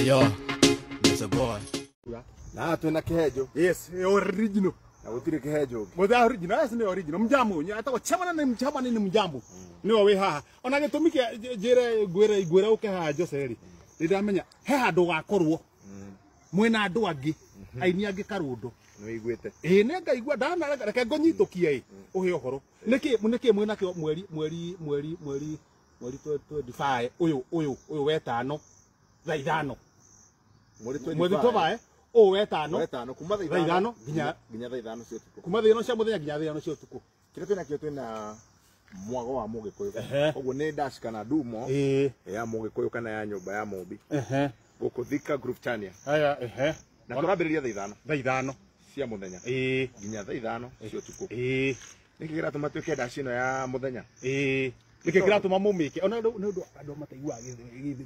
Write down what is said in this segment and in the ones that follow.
Ayo, it's a boy. Na twina kihenjo. Yes, original. Na gutire kihenjo. Mutha original, yes ni original. Mjamu, atagwo chairman ni mchairman ni mjambu. Niwe wi haha. Ona gitumi kia njire ngwire ngwire uke haha Jose ri. Ndamenya he handu gakorwo. Mwina andu angi, aini angi Karundu. Nĩwĩiguĩte. Ĩĩ nĩ ngaigua ndana reke ngũnyitũkie ĩ ũhe ũhoro. Nĩkĩ nĩkĩ mwĩna kĩo mweri mweri mweri mweri mweri 25 ũyũ ũyũ ũyũ wetano thaa ithano. Mweri 25. Mweri 25 ũyũ wetano. Wetano kuma thaa ithano nginya nginya thaa ithano cia ũtukũ. Kuma thaa ithano cia mũthenya nginya thaa ithano cia ũtukũ. Kĩrĩa twĩna kĩo twĩna mwago wa Mũgĩkũyũ. Koguo nĩ dash kana dumo ya Mũgĩkũyũ kana ya nyũmba ya Mũmbi. Gũkũ Thika Group Chania. Haya ehe. Na tũrambĩrĩria thaa ithano. Thaa ithano cia muthenya nginya thaa ithano cia ũtukũ. Nĩkĩ kĩratũma twĩke dash ĩno ya mũthenya? Nĩkĩ kĩratũma mũmĩke? Ona nĩ ũndũ andũ mataiguaga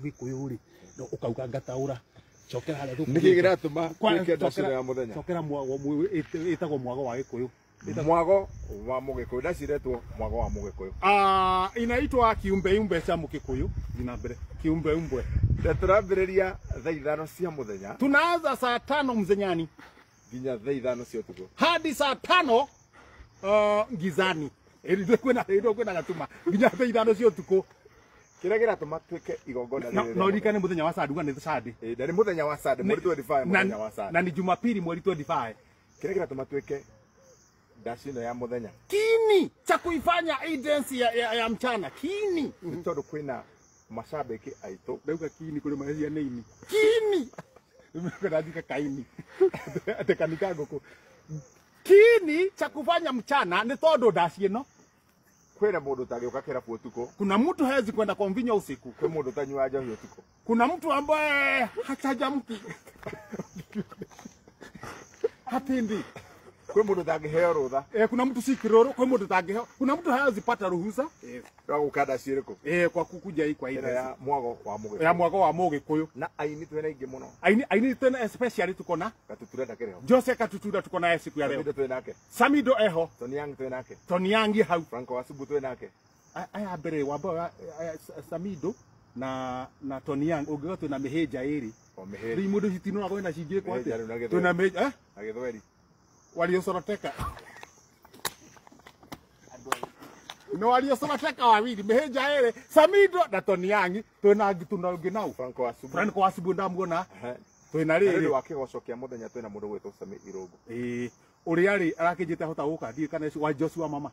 Gĩkũyũ rĩ, no ũkauga ngataũra. Cokera harĩa tũkũ. Nĩkĩ kĩratũma twĩke dash ĩno ya mũthenya? Cokera mwago ĩtagwo mwago wa Gĩkũyũ. Mwago wa Mũgĩkũyũ. Dash iretwo mwago wa Mũgĩkũyũ. Inaitwa kiumbe cha Mũgĩkũyũ. Jina mbere. Kiumbe umbwe. Na tũrambĩrĩria thaa ithano cia mũthenya. Tunaanza saa 5 mzenyani. Nginya thaa ithano cia ũtukũ. Hadi saa 5 ngizani. Ĩrĩ kwĩna ĩrĩ kwĩna gatuma. Nginya thaa ithano cia ũtukũ. Kĩrĩa kĩratũma twĩke igongona rĩrĩ. No ririkane mũthenya wa Sunday nĩ Sunday. Na nĩ mũthenya wa Sunday, mweri 25 mũthenya wa Sunday. Na ni Jumapili mweri 25. Kĩrĩa kĩratũma twĩke dash ĩno ya mũthenya. Kini cha kuifanya hii dance ya mchana. Kini. Nĩ tondũ kwĩna mashabiki aitũ. Ndauga kini kũrĩ mahĩtia nĩ-ini. Kini. Ndazika kaini. Ate kanika ngũkũ. Kini cha kufanya mchana ni tondu dash ĩno. Kwĩna mũndũ ũtangĩũka kĩrabu ũtukũ. Kuna mtu hawezi kwenda kwa mvinyo usiku. Kwĩ mũndũ ũtanyuaga njohi ũtukũ. Kuna mtu ambaye hachangamki. Hatendi. Kwĩ mũndũ ũtangĩheo rũtha. Kuna mtu si kiroro, kwĩ mũndũ ũtangĩheo. Kuna mtu hawezi pata ruhusa. Rwa gũka dash ĩrĩkũ? Kwa kukuja hii kwa hii. Ya mwago wa Mũgĩkũyũ. Ya mwago wa Mũgĩkũyũ. Na aini twĩna aingĩ mũno. Aini twĩna especially tuko na Katutura ndakĩrĩ ho. Jose Katutura tuko naye siku ya leo. Samido twĩ nake. Samido eho. Tony Young twĩ nake. Tony Young hau. Franco Wasubu twĩ nake. Aya mbere wamba Samido na Tony Young ũngĩga twĩna mĩhĩnja ĩrĩ. O mĩhĩnja. Rĩu mũndũ citinoraga wĩna cingĩ kwa atĩa? Twĩna mĩhĩnja, eh? Na Gĩthweri. Waliosoroteka. No waliosoroteka wawili mĩhĩnja ĩrĩ Samido na Tony Young twĩna ngituna ũngĩ nau. Franco Wasubu. Franco Wasubu ndamuona. Twĩna rĩrĩ. Nĩ wa kĩgoco kĩa mũthenya twĩna mũndũ gwĩtwo Sami Irũngũ. Ũrĩa rĩ arakĩnjĩte hota gũka ndiĩ kana wa Joshua Mama.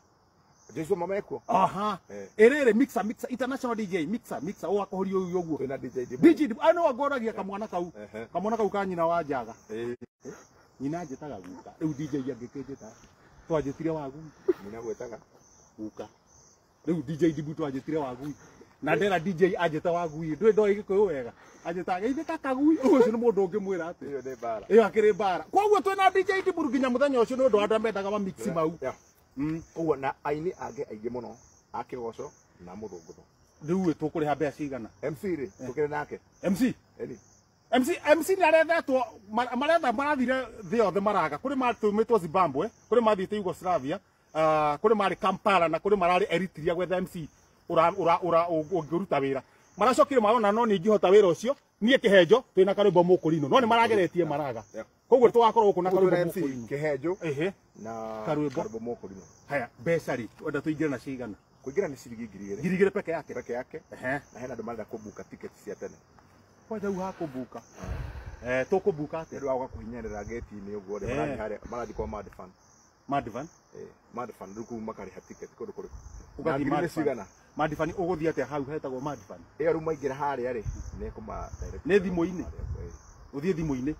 Joshua Mama ekuo? Aha. Ĩrĩrĩ mixer international DJ mixer ũgakũhũria ũyũ ũguo. Twĩna DJ Dibu. DJ Dibu ano angoragia kamwana kau. Kamwana kau ka nyina wa Njaga. Nyina njĩtaga guka. Rĩu DJ angĩkĩnjĩta. Twanjĩtire wagui. Nyina gwĩtaga guka. Rĩu DJ Dibu twanjĩtire wagui. Na ndera DJ anjĩta wagui. Ndũĩ ndoĩ Gĩkũyũ wega. Anjĩtaga ithe ta kagui. Ũcio nĩ mũndũ ũngĩmwĩra atĩ. Ĩyo nĩ mbara. Ĩyo akĩrĩ mbara. Koguo twĩna DJ Dibu nginya mũthenya ũcio nĩ ũndũ wa andũ arĩa mendaga ma mix mau. Koguo na aini angĩ aingĩ mũno a kĩgoco na mũthũngũtho. Rĩu tũkũrĩha mbeca cigana? MC rĩ tũkĩrĩ nake. MC? Eni. MC nĩ arethetwo maretha marathire thĩ yothe maraga. Kũrĩ matũmĩtwo Zimbabwe, kũrĩ mathiĩte Yugoslavia, kũrĩ marĩ Kampala na kũrĩ mararĩ Eritrea gwetha MC ura ura ura ũngĩruta wĩra. Maracokire marona no ningĩhota wĩra ũcio, niĩ Kĩhenjo twĩna karwĩmbo Mũkũrinũ. No nĩ marageretie maraga. Koguo tũgakorwo gũkũ na karwĩmbo Mũkũrinũ. Kĩhenjo na karwĩmbo Mũkũrinũ. Haya, mbeca rĩ, wenda tũingĩre na cigana? Kũingĩra nĩ ciringi 2,000. 2,000 peke yake. Peke yake. Na hena andũ marenda kũbuka ticket cia tene. Kwanja hau hakũbuka. Tũkũbuka atĩa? Nĩ ũndũ wa gũka kũhinyĩrĩra gate-inĩ ũguo rĩ, marathiĩ harĩa, marathiĩ kwa Madfan. Madfan? Madfan, rĩu kũu makarĩha ticket kũndũ kũrĩkũ? Ũgathiĩ Na ngiri nĩ Madfan. cigana? Madfan ũgũthiĩ atĩa hau hetagwo Madfan? Ĩyo rĩu maingĩra harĩa rĩ, nĩ kũma direct. Nĩ thimũ-inĩ? Ũthiĩ thimũ-inĩ?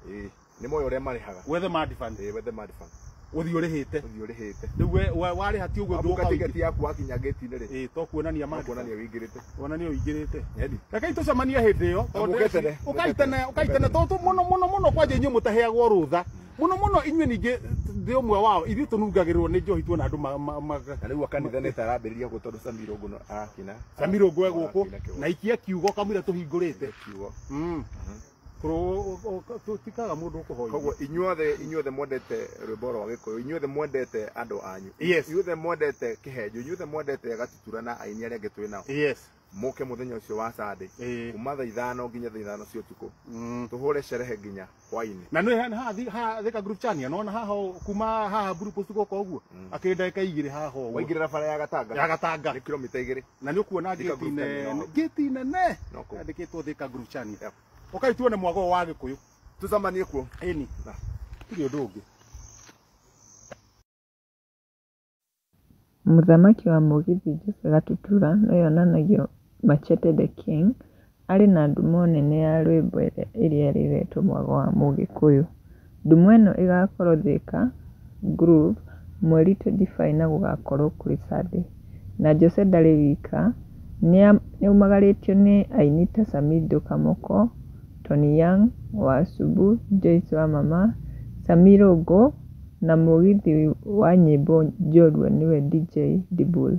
Nĩ moĩ ũrĩa marĩhaga. Wethe Madfan. Wethe Madfan. Ũthiĩ ũrĩhĩte. Ũthiĩ ũrĩhĩte. Rĩu we warĩha ti ũguo Wabuka ndũka ticket yaku wakinya gate-inĩ rĩ. To kuonania Madfan. Kuonania wĩingĩrĩte. Kuonania wĩingĩrĩte. Eni. Rekei tũcemanie hĩndĩ ĩyo. Mũke tene. Ũkai tene, ũkai tene tondũ mũno mũno mũno kwanja inyuĩ mũtaheagwo rũtha. Mũno mũno inyuĩ ningĩ ndĩ ũmwe wao ithuĩ tũnungagĩrĩrwo nĩ njohi tuona andũ Na rĩu kanitha nĩ tarambĩrĩria gũkũ tondũ Sami Irũngũ no arakina. Sami Irũngũ e gũkũ na ikia kiugo kamũira tũhingũrĩte. Kiugo. Tũtikaga mũndũ ũkũhoya. Koguo inyuothe mwendete rwĩmbo rwa Gĩkũyũ, inyuothe mwendete andũ anyu. Yes. Inyuothe mwendete Kĩhenjo, inyuothe mwendete Gatutura na aini arĩa angĩ twĩ nao. Yes. Mũke mũthenya ũcio wa Sunday kuma thaa 5 nginya thaa 5 cia ũtukũ, tũhũre sherehe nginya hwainĩ. Na nĩ haha Thika Group Chania nona haha kuma haha Blue Post gũka ũguo akĩrĩ ndagĩka 2 haha ũguo. Waingĩrĩra bara ya Gatanga. Ya Gatanga. Nĩ kilomita 2. Na nĩ ũkuona Thika Group ngĩti Chania, nene no. ngĩti nene No kũu. yandĩkĩtwo Thika Group Chania. Yep. Ũkai tuone mwago wa Gĩkũyũ. Tũcemanie kuo. Ĩni. Na. Tirĩ ũndũ ũngĩ. Mũthamaki wa mũgithi Jose Gatutura no yonanagio Machete the King arĩ na ndumo nene ya rwĩmbo ĩrĩa ĩretwo mwago wa mũgĩkũyũ. Ndumo ĩno ĩgakorwo Thika Groove mweri 25 na gũgakorwo kũrĩ Sunday. Na Jose ndarĩ wika, nĩ aumagarĩtio nĩ aini ta Samido Kamoko, Tony Young, Wasubu, Joyce wa Mama, Sammy Rũngũ na mũgithi wa nyĩmbo njorua nĩwe DJ Dibul.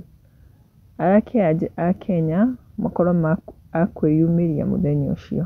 Anake a Kenya makorwo a kwĩyumĩria mũthenya ũcio.